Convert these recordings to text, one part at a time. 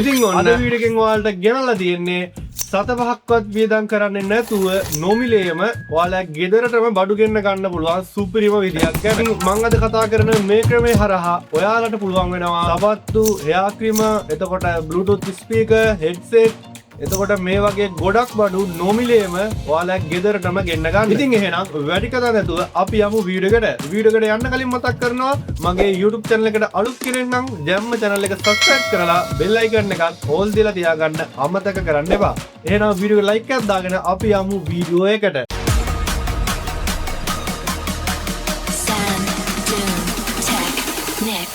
ඉතින් ඔන්න අද වීඩියෝ එකෙන් ඔයාලට ගෙනල්ලා තියෙන්නේ සත පහක්වත් වියදම් කරන්නේ නැතුව නොමිලේම ඔයාලා ගෙදරටම බඩු ගෙන්න ගන්න පුළුවන් සුපිරිම විදියක් ගැන. ඉතින් මං අද කතා කරන මේ ක්‍රමය හරහා ඔයාලට පුළුවන් වෙනවා සපත්තු, හෙයාර් ක්‍රීම, එතකොට Bluetooth speaker, headset, එතකොට මේ වගේ ගොඩක් බඩු නොමිලේම ඔයාලා ගෙදරටම ගෙන්න ගන්න. ඉතින් එහෙනම් වැඩි කතා නැතුව අපි යමු වීඩියෝ එකට. වීඩියෝ එකට යන්න කලින් මතක් කරනවා මගේ YouTube channel එකට අලුත් කෙනෙක් නම් දැම්ම channel එක subscribe කරලා bell icon එකත් all දීලා තියාගන්න අමතක කරන්න එපා. එහෙනම් වීඩියෝ එක like එකක් දාගෙන අපි යමු වීඩියෝ එකට. Sam, Doom, Tech, Nick.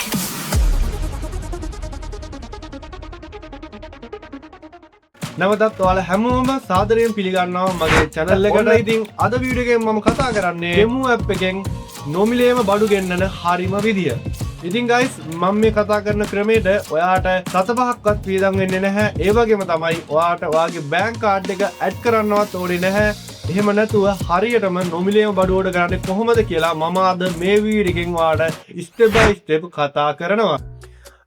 නැවතත් ඔයාලා හැමෝම සාදරයෙන් පිළිගන්නවා මගේ channel එකට. ඉතින් අද වීඩියෝ එකෙන් මම කතා කරන්නේ Temu app එකෙන් නොමිලේම බඩු ගෙන්නන හරිම විදිය. ඉතින් guys, මම මේ කතා කරන ක්‍රමයට ඔයාට සත පහක්වත් වියදම් වෙන්නේ නැහැ. ඒ වගේම තමයි ඔයාට ඔයාගේ බැංක් කාඩ් එක ඇඩ් කරන්නවත් ඕනේ නැහැ. එහෙම නැතුව හරියටම නොමිලේම බඩු ඕඩර් කරන්නේ කොහොමද කියලා මම අද මේ වීඩියෝ එකෙන් ඔයාට ස්ටෙප් බයි ස්ටෙප් කතා කරනවා.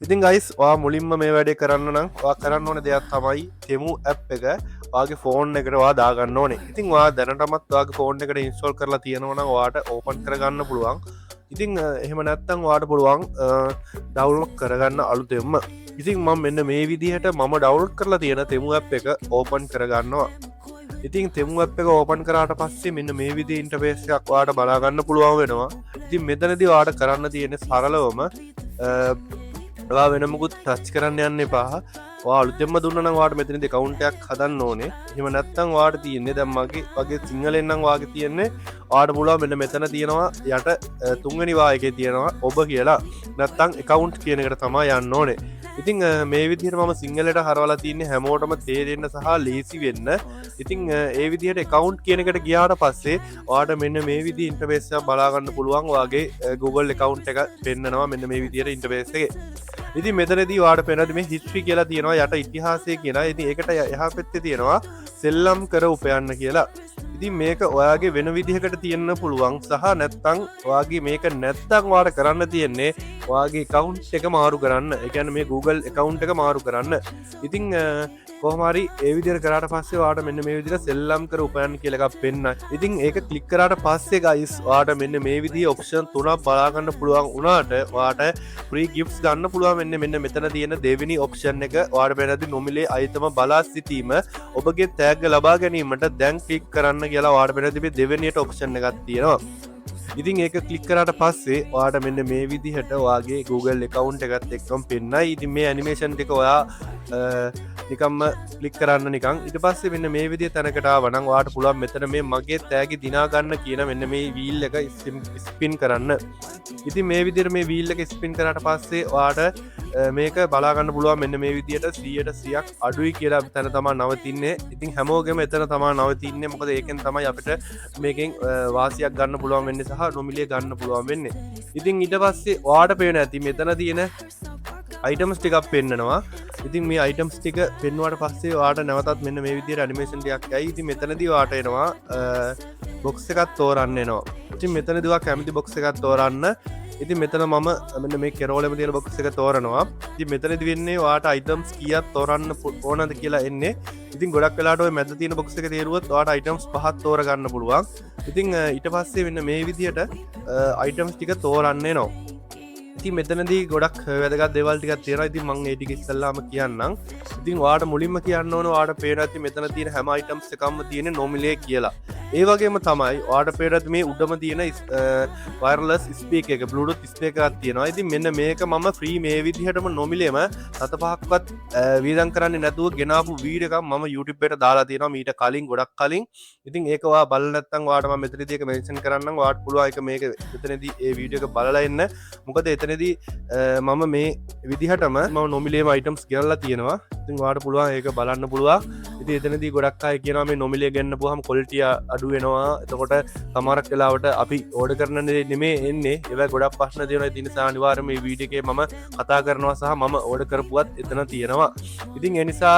ඉතින් ගයිස්, ඔයා මුලින්ම මේ වැඩේ කරන්න නම් ඔයා කරන්න ඕනේ දෙයක් තමයි Temu app එක ඔයාගේ ෆෝන් එකට ඔයා දාගන්න ඕනේ. ඉතින් ඔයා දැනටමත් ඔයාගේ ෆෝන් එකට ඉන්ස්ටෝල් කරලා තියෙනවා නම් ඔයාට ඕපන් කරගන්න පුළුවන්. ඉතින් එහෙම නැත්නම් ඔයාට පුළුවන් ඩවුන්ලෝඩ් කරගන්න අලුතෙන්ම. ඉතින් මම මෙන්න මේ විදිහට මම ඩවුන්ලෝඩ් කරලා තියෙන Temu app එක ඕපන් කරගන්නවා. ඉතින් Temu app එක ඕපන් කරාට පස්සේ මෙන්න මේ විදිහේ ඉන්ටර්ෆේස් එකක් ඔයාට බලා ගන්න පුළුවන් වෙනවා. ඉතින් මෙතනදී ඔයාට කරන්න තියෙන්නේ සරලවම, ඔයා වෙන මොකුත් ටච් කරන්න යන්න එපා. ඔයා අලුතෙන්ම දුන්නා නම් ඔයාට මෙතනදී ඇකවුන්ට් එකක් හදන්න ඕනේ. එහෙම නැත්නම් ඔයාට තියෙන්නේ දැන් මගේ වගේ සිංහලෙන් නම් ඔයාගේ තියෙන්නේ ඔයාට පුළුවන් මෙන්න මෙතන තියෙනවා යට තුන්වෙනි වා එකේ තියෙනවා ඔබ කියලා. නැත්නම් ඇකවුන්ට් කියන එකට තමයි යන්න ඕනේ. ඉතින් මේ විදිහට මම සිංහලට හරවලා තින්නේ හැමෝටම තේරෙන්න සහ ලේසි වෙන්න. ඉතින් ඒ විදිහට ඇකවුන්ට් කියන එකට ගියාට පස්සේ ඔයාට මෙන්න මේ විදිහේ ඉන්ටර්ෆේස් එකක් බලා ගන්න පුළුවන්. ඔයාගේ Google account එක පෙන්නනවා මෙන්න මේ විදිහට ඉන්ටර්ෆේස් එකේ. ඉතින් මෙතනදී ඔයාට පේනවා මේ හිස්ටරි කියලා තියෙනවා යට ඉතිහාසය කියලා. ඉතින් ඒකට එහා පැත්තේ තියෙනවා සෙල්ලම් කර උපයන්න කියලා. ඉතින් මේක ඔයාගේ වෙන විදිහකට තියෙන්න පුළුවන් සහ නැත්තම් ඔයාගේ මේක නැත්තම් ඔයාට කරන්න තියෙන්නේ ඔයාගේ account එක මාරු කරන්න. ඒ කියන්නේ මේ Google account එක මාරු කරන්න. ඉතින් කොහොම හරි ඒ විදිහට කරාට පස්සේ ඔයාට මෙන්න මේ විදිහට සෙල්ලම් කර උපයන්න කියලා එකක් පෙන්නයි. ඉතින් ඒක ක්ලික් කරාට පස්සේ guys ඔයාට මෙන්න මේ විදිහේ ඔප්ෂන් තුනක් බලා ගන්න පුළුවන් වුණාට ඔයාට ෆ්‍රී ගිෆ්ට්ස් ගන්න පුළුවන් වෙන්නේ මෙන්න මෙතන තියෙන දෙවෙනි ඔප්ෂන් එක. ඔයාට පේන ඇති නොමිලේ අයිතම බලා සිටීම ඔබගේ තෑග්ග ලබා ගැනීමට දැන් ක්ලික් කරන්න කියලා ඔයාට පේන ඇති මේ දෙවෙනියට ඔප්ෂන් එකක් තියෙනවා. ඉතින් ඒක ක්ලික් කරාට පස්සේ ඔයාට මෙන්න මේ විදිහට ඔයාගේ Google account එකත් එක්කම පෙන්නයි. ඉතින් මේ ඇනිමේෂන් ටික ඔයා නිකම්ම ක්ලික් කරන්න නිකන්. ඊට පස්සේ මෙන්න මේ විදිහ තැනකට ආවා නම් ඔයාට පුළුවන් මෙතන මේ මගේ තෑගි දිනා ගන්න කියන මෙන්න මේ වීල් එක ස්පින් කරන්න. ඉතින් මේ විදිහට මේ වීල් එක ස්පින් කරාට පස්සේ ඔයාට මේක බලා ගන්න පුළුවන් මෙන්න මේ විදිහට සීයට සියක් අඩුයි කියලා තැන තමයි නවතින්නේ. ඉතින් හැමෝගෙම එතන තමයි නවතින්නේ. මොකද ඒකෙන් තමයි අපිට මේකෙන් වාසියක් ගන්න පුළුවන් වෙන්නේ සහ නොමිලේ ගන්න පුළුවන් වෙන්නේ. ඉතින් ඊට පස්සේ ඔයාට පේන ඇති මෙතන තියෙන අයිටම්ස් ටිකක් පෙන්නනවා. ඉතින් මේ අයිටම්ස් ටික පෙන්නුවාට පස්සේ ඔයාට නැවතත් මෙන්න මේ විදිහට ඇනිමේෂන් ටිකක් ඇයි. ඉතින් මෙතනදී ඔයාට එනවා බොක්ස් එකක් තෝරන්න එනවා. ඉතින් මෙතනදී ඔයා කැමති බොක්ස් එකක් තෝරන්න. ඉතින් මෙතන මම මෙන්න මේ කෙරෝලෙම තියෙන බොක්ස් එක තෝරනවා. ඉතින් මෙතනදී වෙන්නේ ඔයාට අයිටම්ස් කීයක් තෝරන්න ඕනද කියලා එන්නේ. ඉතින් ගොඩක් වෙලාවට ඔය මැද තියෙන බොක්ස් එක තේරුවොත් ඔයාට අයිටම්ස් පහක් තෝරගන්න පුළුවන්. ඉතින් ඊට පස්සේ මෙන්න මේ විදිහට අයිටම්ස් ටික තෝරන්න එනවා. ඉතින් මෙතනදී ගොඩක් වැදගත් දේවල් ටිකක් තියෙනවා. ඉතින් මං ඒ ටික ඉස්සෙල්ලාම කියන්නම්. ඉතින් ඔයාට මුලින්ම කියන්න ඕන ඔයාට පේනවා ඇති මෙතන තියෙන හැම අයිටම්ස් එකක්ම තියෙන්නේ නොමිලේ කියලා. ඒ වගේම තමයි ඔයාට පේනවා ඇති මේ උඩම තියෙන වයර්ලස් ස්පීකර් එක, Bluetooth speaker එකක් තියෙනවා. ඉතින් මෙන්න මේක මම ෆ්‍රී මේ විදිහටම නොමිලේම සත පහක්වත් වියදම් කරන්නේ නැතුව ගෙනාපු වීඩියෝ එකක් මම YouTube එකට දාලා තියෙනවා මීට කලින්, ගොඩක් කලින්. ඉතින් ඒක ඔයා බලලා නැත්නම් ඔයාට මම මෙතනදී ඒක මෙන්ෂන් කරන්නම්. ඔයාට පුළුවන් ඒක මේක මෙතනදී ඒ වීඩියෝ එක බලලා එන්න. මොකද එතනදී මම මේ විදිහටම මම නොමිලේම අයිටම්ස් ගෙනල්ලා තියෙනවා. ඉතින් ඔයාට පුළුවන් ඒක බලන්න පුළුවන්. ඉතින් එතනදී ගොඩක් අය කියනවා මේ නොමිලේ ගෙන්නපුවාම ක්වොලිටිය අඩු වෙනවා. එතකොට සමහරක් වෙලාවට අපි ඕඩර් කරන දේ නෙමේ එන්නේ. ඒවයි ගොඩක් ප්‍රශ්න තියෙනවා. ඉතින් ඒ නිසා අනිවාර්යයෙන්ම මේ වීඩියෝ එකේ මම කතා කරනවා සහ මම ඕඩර් කරපුවත් එතන තියෙනවා. ඉතින් ඒ නිසා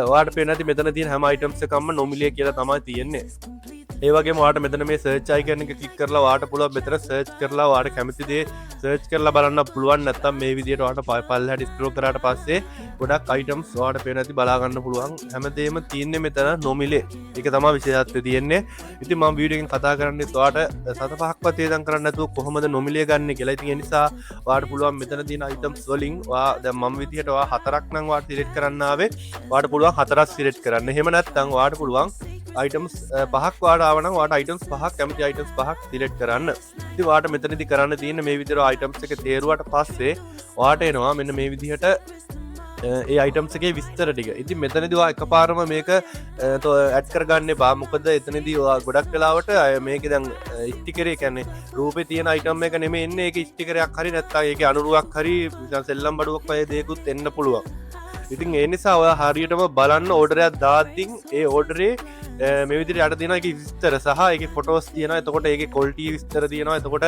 ඔයාට පේන ඇති මෙතන තියෙන හැම අයිටම්ස් එකක්ම නොමිලේ කියලා තමයි තියෙන්නේ. ඒ වගේම ඔයාට මෙතන මේ සර්ච් අයිකන් එක ක්ලික් කරලා ඔයාට පුළුවන් මෙතන සර්ච් කරලා ඔයාට කැමති දේ සර්ච් කරලා බලන්න පුළුවන්. නැත්නම් මේ විදිහට ඔයාට පල්ලෙහාට ස්ක්‍රෝල් කරාට පස්සේ ගොඩක් අයිටම්ස් ඔයාට පේන ඇති, බලා ගන්න පුළුවන්. හැමදේම තියෙන්නේ මෙතන නොමිලේ. ඒක තමයි විශේෂත්වය තියෙන්නේ. ඉතින් මම වීඩියෝ එකෙන් කතා කරන්නේ ඔයාට සත පහක්වත් වියදම් කරන්න නැතුව කොහොමද නොමිලේ ගන්න කියලා. ඉතින් ඒ නිසා ඔයාට පුළුවන් මෙතන තියෙන අයිටම්ස් වලින් ඔයා දැන් මම විදිහට ඔයා හතරක් නම් ඔයාට සිලෙක්ට් කරන්න ආවේ, ඔයාට පුළුවන් හතරක් සිලෙක්ට් කරන්න. එහෙම නැත්නම් ඔයාට පුළුවන් අයිටම්ස් පහක් ඔයාට ආව නම් ඔයාට අයිටම්ස් පහක්, කැමති අයිටම්ස් පහක් සිලෙක්ට් කරන්න. ඉතින් ඔයාට මෙතනදි කරන්න තියෙන්නේ මේ විදිහට අයිටම්ස් එක තේරුවට පස්සේ ඔයාට එනවා මෙන්න මේ විදිහට ඒ අයිටම්ස් එකේ විස්තර ටික. ඉතින් මෙතනදි ඔයා එකපාරම මේක ඇඩ් කරගන්න එපා. මොකද එතනදී ඔයා ගොඩක් වෙලාවට අය මේකේ දැන් ස්ටිකරේ කියන්නේ රූපේ තියෙන අයිටම් එක නෙමෙයි එන්නේ. ඒකේ ස්ටිකරයක් හරි නැත්නම් ඒකේ අනුරුවක් හරි නිකන් සෙල්ලම් බඩුවක් වගේ දෙයක්ත් එන්න පුළුවන්. ඉතින් ඒ නිසා ඔයා හරියටම බලන්න ඕඩර් එකක් දාද්දින් ඒ ඕඩරේ මේ විදිහට යට තියෙනවා ඒකේ විස්තර සහ ඒකේ ෆොටෝස් තියෙනවා. එතකොට ඒකේ ක්වොලිටි විස්තර තියෙනවා. එතකොට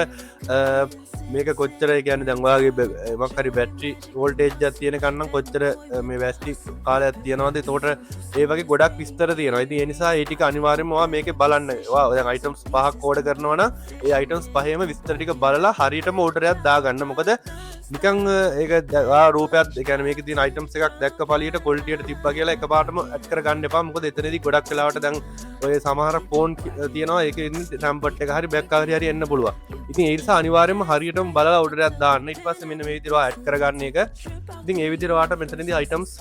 මේක කොච්චර, ඒ කියන්නේ දැන් ඔයාගේ මොකක් හරි බැටරි වෝල්ටේජ් එකක් තියෙන කන්නම් කොච්චර මේ බැටරි කාලයක් තියෙනවද, එතකොට ඒ වගේ ගොඩක් විස්තර තියෙනවා. ඉතින් ඒ නිසා ඒ ටික අනිවාර්යයෙන්ම ඔයා මේකේ බලන්න. ඔයා දැන් අයිටම්ස් පහක් ඕඩර් කරනවා නම් ඒ අයිටම්ස් පහේම විස්තර ටික බලලා හරියටම ඕඩර් එකක් දාගන්න. මොකද නිකන් ඒක ඔයා රූපයක්, ඒ කියන්නේ මේකේ තියෙන අයිටම්ස් එකක් දැක්ක පළියට ක්වොලිටියට තිබ්බා කියලා එකපාරටම ඇඩ් කරගන්න එපා. මොකද එතනදී ගොඩක් වෙලාවට දැන් ඔය සමහර ෆෝන් තියෙනවා, ඒකේ ඉන්නේ ටෙම්පර්ඩ් එක හරි බැක් කවර් හරි එන්න පුළුවන්. ඉතින් ඒ නිසා අනිවාර්යයෙන්ම හරියටම බලලා ඕඩර් එකක් දාන්න. ඊට පස්සේ මෙන්න මේ විදිහට ඔයා ඇඩ් කරගන්න එක. ඉතින් ඒ විදිහට ඔයාට මෙතනදී අයිටම්ස්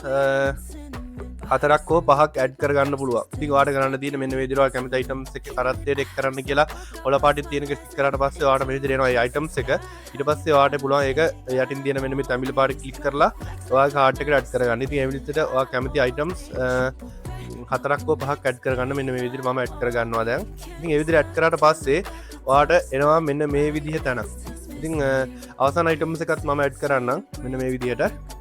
හතරක් හෝ පහක් ඇඩ් කරගන්න පුළුවන්. ඉතින් ඔයාට කරන්න තියෙන්නේ මෙන්න මේ විදිහට ඔයා කැමති අයිටම්ස් එක කරත්තයට එක් කරන්න කියලා ඔල පාටින් තියෙන එක ක්ලික් කරාට පස්සේ ඔයාට මේ විදිහට එනවා ඒ අයිටම්ස් එක. ඊට පස්සේ ඔයාට පුළුවන් ඒක යටින් තියෙන මෙන්න මේ තමිල් පාට ක්ලික් කරලා ඔයාගේ කාට් එකට ඇඩ් කරගන්න. ඉතින් ඒ විදිහට ඔයා කැමති අයිටම්ස් හතරක් හෝ පහක් ඇඩ් කරගන්න. මෙන්න මේ විදිහට මම ඇඩ් කරගන්නවා දැන්. ඉතින් ඒ විදිහට ඇඩ් කරාට පස්සේ ඔයාට එනවා මෙන්න මේ විදිහ තැනක්. ඉතින් අවසාන අයිටම්ස් එකත් මම ඇඩ් කරන්නම් මෙන්න මේ විදිහට.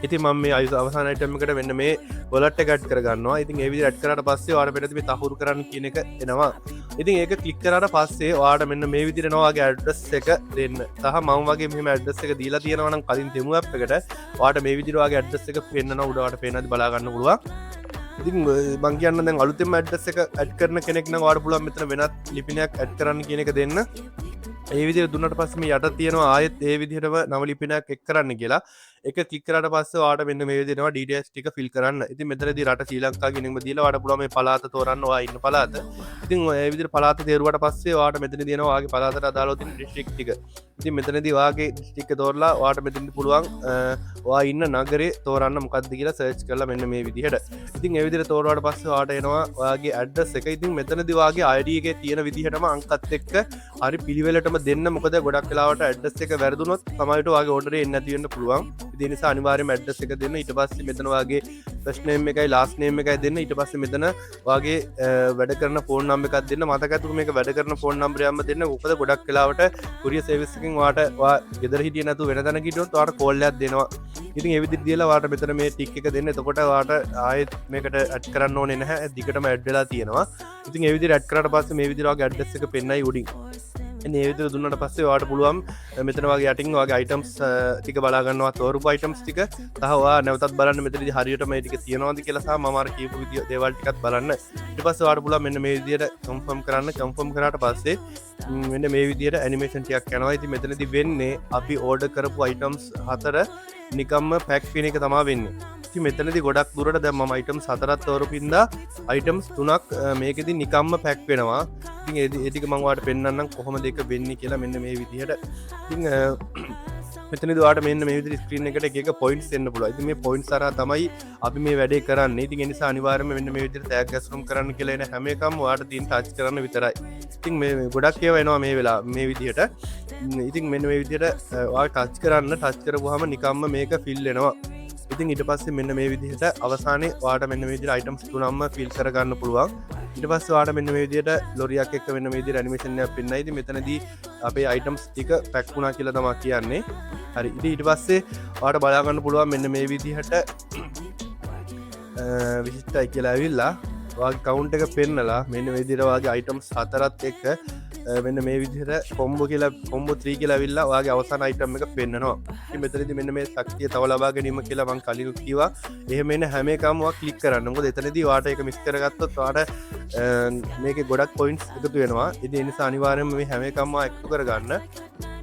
ඉතින් මම මේ අවසාන අයිටම් එකට මෙන්න මේ වොලට් එක ඇඩ් කරගන්නවා. ඉතින් ඒ විදිහට ඇඩ් කරාට පස්සේ ඔයාලට පේන මේ තහවුරු කරන්න කියන එක එනවා. ඉතින් ඒක ක්ලික් කරාට පස්සේ ඔයාලට මෙන්න මේ විදිහට එනවා ඔයාගේ ඇඩ්‍රස් එක දෙන්න. සහ මම වගේ මෙහෙම ඇඩ්‍රස් එක දීලා තියෙනවා නම් කලින් තෙමු ඇප් එකට ඔයාලට මේ විදිහට ඔයාගේ ඇඩ්‍රස් එක පෙන්නනවා, උඩ ඔයාලට පේනවාද බලා ගන්න පුළුවන්. ඉතින් මං කියන්න දැන් අලුතෙන්ම ඇඩ්‍රස් එක ඇඩ් කරන කෙනෙක් නම් ඔයාලට පුළුවන් මෙතන වෙනත් ලිපිනයක් ඇඩ් කරන්න කියන එක දෙන්න. ඒ විදිහට දුන්නට පස්සේ මේ යට තියෙනවා ආයෙත් ඒ විදිහටම නව ලිපිනයක් එක් කරන්න කියලා. ඒක ක්ලික් කරාට පස්සේ ඔයාලට මෙන්න මේ විදිහට එනවා ඩීටේල්ස් ටික ෆිල් කරන්න. ඉතින් මෙතනදී රට ශ්‍රී ලංකා කියන එකම දීලා ඔයාලට පුළුවන් මේ පළාත තෝරන්න, ඔයා ඉන්න පළාත. ඉතින් ඔය විදිහට පළාත තේරුවට පස්සේ ඔයාලට මෙතනදී එනවා ඔයාගේ පළාතට අදාළව තියෙන ඩිස්ට්‍රික්ට් ටික. ඉතින් මෙතනදී ඔයාගේ ඩිස්ට්‍රික්ට් එක තෝරලා ඔයාලට මෙතනදී පුළුවන් ඔයා ඉන්න නගරේ තෝරන්න මොකද්ද කියලා සර්ච් කරලා මෙන්න මේ විදිහට. ඉතින් ඒ විදිහට තෝරුවාට පස්සේ ඔයාලට එනවා ඔයාගේ ඇඩ්‍රස් එක. ඉතින් මෙතනදී ඔයාගේ ID එකේ තියෙන විදිහටම අංකත් එක්ක හරි පිළිවෙලටම දෙන්න. මොකද ගොඩක් වෙලාවට ඇඩ්‍රස් එක වැරදුනොත් සමහරවිට ඔයාගේ ඕඩර් එක එන්නේ නැති වෙන්න පුළුවන්. ඉතින් ඒ නිසා අනිවාර්යයෙන්ම ඇඩ්‍රස් එක දෙන්න. ඊට පස්සේ මෙතන ඔයාගේ ෆස්ට් නේම් එකයි ලාස්ට් නේම් එකයි දෙන්න. ඊට පස්සේ මෙතන ඔයාගේ වැඩ කරන ෆෝන් නම්බර් එකක් දෙන්න. මතක ඇතුව මේක වැඩ කරන ෆෝන් නම්බරයක්ම දෙන්න. මොකද ගොඩක් වෙලාවට කුරියර් සර්විස් එකෙන් ඔයාට ඔයා ගෙදර හිටියේ නැතුව වෙන තැනක හිටියොත් ඔයාට කෝල් එකක් දෙනවා. ඉතින් ඒ විදිහට දීලා ඔයාට මෙතන මේ ටික් එක දෙන්න. එතකොට ඔයාට ආයෙත් මේකට ඇඩ් කරන්න ඕනේ නැහැ. දිගටම ඇඩ් වෙලා තියෙනවා. ඉතින් ඒ විදිහට ඇඩ් කරාට පස්සේ මේ විදිහට ඔයාගේ ඇඩ්‍රස් එක පෙන්නයි උඩින්. ඉතින් ඒ විදිහට දුන්නාට පස්සේ ඔයාට පුළුවන් මෙතන වගේ යටින් ඔයාගේ අයිටම්ස් ටික බලා ගන්නවා, තෝරපු අයිටම්ස් ටික. සහ ඔයා නැවතත් බලන්න මෙතනදී හරියට මේ ටික තියෙනවද කියලා සහ මම අර කියපු විදිය දේවල් ටිකත් බලන්න. ඊට පස්සේ ඔයාට පුළුවන් මෙන්න මේ විදිහට කන්ෆර්ම් කරන්න. කන්ෆර්ම් කරාට පස්සේ මෙන්න මේ විදිහට ඇනිමේෂන් ටිකක් යනවා. ඉතින් මෙතනදී වෙන්නේ අපි ඕඩර් කරපු අයිටම්ස් හතර නිකම්ම පැක් වෙන එක තමා වෙන්නේ. ඉතින් මෙතනදී ගොඩක් දුරට දැන් මම අයිටම්ස් හතරක් තෝරපු හින්දා අයිටම්ස් තුනක් මේකෙදි නිකම්ම පැක් වෙනවා. ඉතින් ඒ ටික මම ඔයාලට පෙන්නන්නම් කොහොමද ඒක වෙන්නේ කියලා මෙන්න මේ විදිහට. ඉතින් මෙතනදී ඔයාලට මෙන්න මේ විදිහට ස්ක්‍රීන් එකට එක එක පොයින්ට්ස් එන්න පුළුවන්. ඉතින් මේ පොයින්ට්ස් හරහා තමයි අපි මේ වැඩේ කරන්නේ. ඉතින් ඒ නිසා අනිවාර්යයෙන්ම මෙන්න මේ විදිහට තෑග් ඇසුරුම් කරන්න කියලා එන හැම එකම ඔයාලට තියෙන ටච් කරන්න විතරයි. ඉතින් මේ ගොඩක් ඒවා එනවා මේ වෙලාව මේ විදිහට. ඉතින් මෙන්න මේ විදිහට ඔයාලා ටච් කරන්න. ටච් කරපුවාම නිකම්ම මේක ෆිල් වෙනවා. ඉතින් ඊට පස්සේ මෙන්න මේ විදිහට අවසානයේ ඔයාලට මෙන්න මේ විදිහට අයිටම්ස් තුනක්ම ෆිල් කරගන්න පුළුවන්. ඊට පස්සේ ඔයාලට මෙන්න මේ විදිහට ලොරියක් එක්ක මෙන්න මේ විදිහට ඇනිමේෂන් එකක් පෙන්නයි. ඉතින් මෙතනදී අපේ අයිටම්ස් ටික පැක් වුණා කියලා තමයි කියන්නේ. හරි. ඉතින් ඊට පස්සේ ඔයාලට බලා ගන්න පුළුවන් මෙන්න මේ විදිහට විශිෂ්ටයි කියලා ඇවිල්ලා ඔයාගේ කවුන්ට් එක පෙන්නලා මෙන්න මේ විදිහට ඔයාගේ අයිටම්ස් හතරත් එක්ක මෙන්න මේ විදිහට කොම්බෝ කියලා, කොම්බෝ 3 කියලා ඇවිල්ලා ඔයාගේ අවසාන අයිටම් එක පෙන්නනවා. ඉතින් මෙතනදී මෙන්න මේ ශක්තිය තව ලබා ගැනීම කියලා මං කලින් කිව්වා. එහෙම එන හැම එකම ඔයා ක්ලික් කරන්න. මොකද එතනදී ඔයාට ඒක මිස් කරගත්තොත් ඔයාට මේකේ ගොඩක් පොයින්ට්ස් එකතු වෙනවා. ඉතින් ඒ නිසා අනිවාර්යයෙන්ම මේ හැම එකම ඔයා එකතු කරගන්න.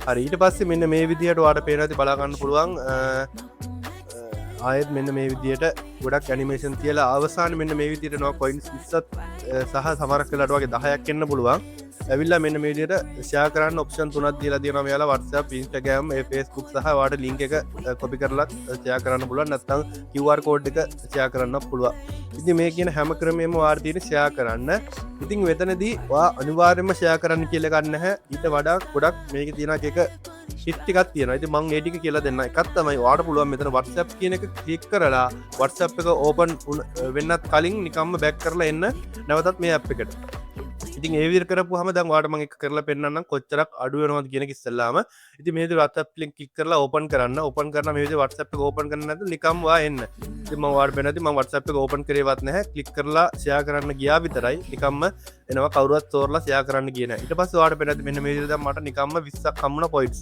හරි, ඊට පස්සේ මෙන්න මේ විදිහට ඔයාට පේනවා ඇති, බලා ගන්න පුළුවන්. ආයෙත් මෙන්න මේ විදිහට ගොඩක් ඇනිමේෂන් තියලා අවසානයේ මෙන්න මේ විදිහට එනවා කොයින්ස් 20ත් සහ සමහරක් වෙලාවට වගේ 10ක් එන්න පුළුවන්. ඇවිල්ලා මෙන්න මේ විදිහට ෂෙයා කරන්න ඔප්ෂන් තුනක් දීලා තියෙනවා මෙයාලා. WhatsApp, Instagram, ඒ Facebook සහ ඔයාට ලින්ක් එක කොපි කරලත් ෂෙයා කරන්න පුළුවන්, නැත්නම් QR code එක ෂෙයා කරන්න පුළුවන්. ඉතින් මේ කියන හැම ක්‍රමයකම ඔයාට තියෙන ෂෙයා කරන්න. ඉතින් මෙතනදී ඔයා අනිවාර්යයෙන්ම ෂෙයා කරන්න කියලා එකක් නැහැ. ඊට වඩා ගොඩක් මේකේ තියෙන එක එක ටිප් ටිකක් තියෙනවා. ඉතින් මං ඒ ටික කියලා දෙන්න. එකක් තමයි ඔයාට පුළුවන් මෙතන WhatsApp කියන එක ක්ලික් කරලා WhatsApp එක ඕපන් වෙන්නත් කලින් නිකම්ම බැක් කරලා එන්න නැවතත් මේ ඇප් එකට. ඉතින් ඒ විදිහට කරපුවාම දැන් ඔයාලට මම එක කරලා පෙන්නන්නම් කොච්චරක් අඩු වෙනවද කියන එක ඉස්සෙල්ලාම. ඉතින් මේ විදිහට WhatsApp link click කරලා ඕපන් කරන්න. ඕපන් කරලා මේ විදිහට WhatsApp එක ඕපන් කරන්න නැත්නම් නිකම් ඔයා එන්න. ඉතින් මම ඔයාලට පෙන්නද්දි මම WhatsApp එක ඕපන් කරේවත් නැහැ. ක්ලික් කරලා ෂෙයා කරන්න ගියා විතරයි. නිකම්ම එනවා, කවුරුවත් තෝරලා ෂෙයා කරන්න ගියේ නැහැ. ඊට පස්සේ ඔයාලට පෙන්නද්දි මෙන්න මේ විදිහට දැන් මට නිකම්ම 20ක් හම්බුණා පොයින්ට්ස්.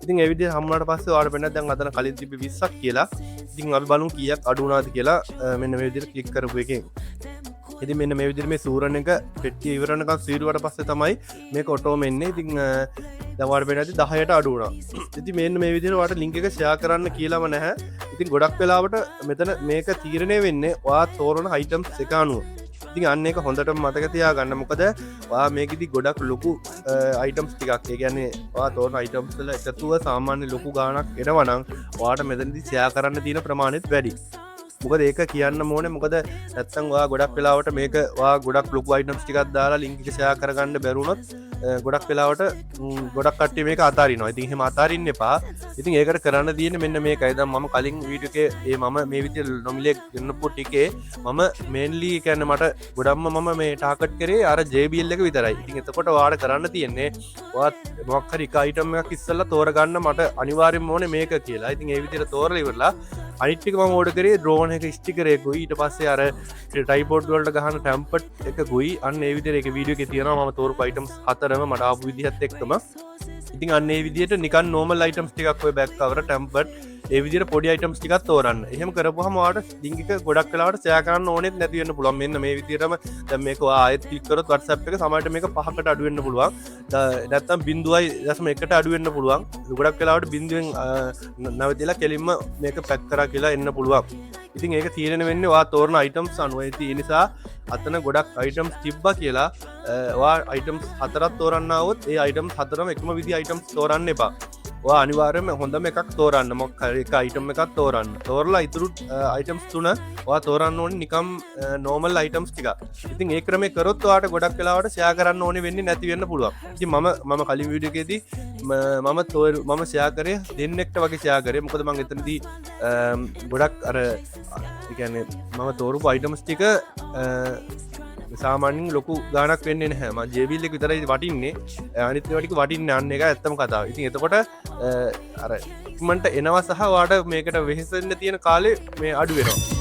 ඉතින් ඒ විදිහට හම්බුනාට පස්සේ ඔයාලට පෙන්නද්දි දැන් අතන කලින් තිබ්බේ 20ක් කියලා. ඉතින් අපි බලමු කීයක් අඩු වුණාද කියලා මෙන්න මේ විදිහට ක්ලික් කරපු එකෙන්. ඉතින් මෙන්න මේ විදිහට මේ සූරන එක පෙට්ටිය ඉවර වෙනකන් සීරුවට පස්සේ තමයි මේක ඔටෝම එන්නේ. ඉතින් දැන් ඔයාලට පේනවා ඇති 10ට අඩු වුණා. ඉතින් මෙන්න මේ විදිහට ඔයාලට ලින්ක් එක ෂෙයා කරන්න කියලාම නැහැ. ඉතින් ගොඩක් වෙලාවට මෙතන මේක තීරණය වෙන්නේ ඔයා තෝරන අයිටම්ස් එක අනුව. ඉතින් අන්න ඒක හොඳටම මතක තියාගන්න. මොකද ඔයා මේකෙදි ගොඩක් ලොකු අයිටම්ස් ටිකක්, ඒ කියන්නේ ඔයා තෝරන අයිටම්ස් වල එකතුව සාමාන්‍ය ලොකු ගාණක් එනවා නම් ඔයාට මෙතනදි ෂෙයා කරන්න තියෙන ප්‍රමාණයත් වැඩි. මොකද ඒක කියන්න ඕනේ, මොකද නැත්තම් ඔයා ගොඩක් වෙලාවට මේක ඔයා ගොඩක් ලොකු අයිටම්ස් ටිකක් දාලා ලින්ක් එක ෂෙයා කරගන්න බැරුණොත් ගොඩක් වෙලාවට ගොඩක් කට්ටිය මේක අතාරිනවා. ඉතින් එහෙම අතාරින්න එපා. ඉතින් ඒකට කරන්න තියෙන්නේ මෙන්න මේකයි. දැන් මම කලින් වීඩියෝ එකේ ඒ මම මේ විදිහට නොමිලේ ගෙන්නපු ටිකේ මම මේන්ලි, ඒ කියන්නේ මට ගොඩක්ම මම මේ ටාගට් කරේ අර JBL එක විතරයි. ඉතින් එතකොට ඔයාලට කරන්න තියෙන්නේ ඔයාත් මොකක් හරි එක අයිටම් එකක් ඉස්සෙල්ලා තෝරගන්න, මට අනිවාර්යෙන්ම ඕනේ මේක කියලා. ඉතින් ඒ විදිහට තෝරලා ඉවරලා අනිත් ටික මම ඕඩර් කරේ ඩ්‍රෝන් එක ස්ටිකර් එකකුයි, ඊට පස්සේ අර ට්‍රයිපොඩ් වලට ගහන ටෙම්පට් එකකුයි. අන්න ඒ විදිහට ඒක වීඩියෝ එකේ තියෙනවා මම තෝරපු අයිටම්ස් හතරම මට ආපු විදිහත් එක්කම. ඉතින් අන්න ඒ විදිහට නිකන් නෝමල් අයිටම්ස් ටිකක් ඔය බෑක් කවර්, ටෙම්පට්, ඒ විදිහට පොඩි අයිටම්ස් ටිකක් තෝරන්න. එහෙම කරපුවාම ඔයාලට ලින්ක් එක ගොඩක් වෙලාවට ෂෙයා කරන්න ඕනෙත් නැති වෙන්න පුළුවන්. මෙන්න මේ විදිහටම දැන් මේක ඔයා ආයෙත් ක්ලික් කරොත් WhatsApp එක සමහරවිට මේක 5කට අඩු වෙන්න පුළුවන්. නැත්තම් 0.1ට අඩු වෙන්න පුළුවන්. ගොඩක් වෙලාවට බිංදුවෙන් නැවතිලා කෙලින්ම මේක පැක් කරා කියලා එන්න පුළුවන්. ඉතින් ඒක තීරණය වෙන්නේ ඔයා තෝරන අයිටම්ස් අනුව. ඉතින් ඒ නිසා අතන ගොඩක් අයිටම්ස් තිබ්බා කියලා ඔයා අයිටම්ස් හතරක් තෝරන්න ආවොත් ඒ අයිටම්ස් හතරම එකම විදිහ අයිටම්ස් තෝරන්න එපා. ඔයා අනිවාර්යයෙන්ම හොඳම එකක් තෝරන්න. මොකක් හරි එක අයිටම් එකක් තෝරන්න. තෝරලා ඉතුරු අයිටම්ස් තුන ඔයා තෝරන්න ඕනේ නිකම් නෝමල් අයිටම්ස් ටික. ඉතින් ඒ ක්‍රමේ කරොත් ඔයාට ගොඩක් වෙලාවට ෂෙයා කරන්න ඕනේ වෙන්නේ නැති වෙන්න පුළුවන්. ඉතින් මම කලින් වීඩියෝ එකේදී මම ෂෙයා කරේ දෙන්නෙක්ට වගේ ෂෙයා කරේ. මොකද මං එතනදී ගොඩක් අර ඒ කියන්නේ මම තෝරපු අයිටම්ස් ටික සාමාන්‍යයෙන් ලොකු ගාණක් වෙන්නේ නැහැ. මං JBL එක විතරයි වටින්නේ. අනිත් ඒවා ටික වටින්නේ අන්න ඒක ඇත්තම කතාව. ඉතින් එතකොට අර ඉක්මනට එනවා සහ ඔයාට මේකට වෙහෙසෙන්න තියෙන කාලේ මේ අඩු වෙනවා.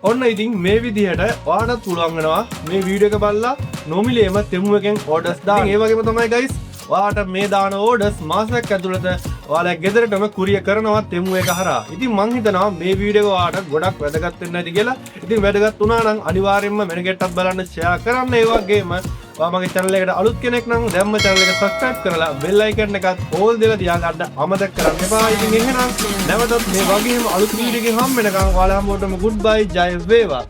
ඔන්න ඉතින් මේ විදිහට ඔයාටත් පුළුවන් වෙනවා මේ වීඩියෝ එක බලලා නොමිලේම තෙමු එකෙන් ඕඩර්ස් දාන්න. ඒ වගේම තමයි ගයිස්, ඔයාට මේ දාන ඕඩර්ස් මාසයක් ඇතුළත ඔයාලා ගෙදරටම කුරියර් කරනවා තෙමු එක හරහා. ඉතින් මං හිතනවා මේ වීඩියෝ එක ඔයාට ගොඩක් වැදගත් වෙන්න ඇති කියලා. ඉතින් වැදගත් වුණා නම් අනිවාර්යයෙන්ම වෙන කෙනෙක්ටත් බලන්න ෂෙයා කරන්න. ඒ වගේම ඔයා මගේ channel එකට අලුත් කෙනෙක් නම් දැන්ම channel එක subscribe කරලා bell icon එකත් all දෙලා තියාගන්න අමතක කරන්න එපා. ඉතින් එහෙනම් නැවතත් මේ වගේම අලුත් වීඩියෝ එකකින් හම්බ වෙනකන් ඔයාලා හැමෝටම good bye, ජය වේවා.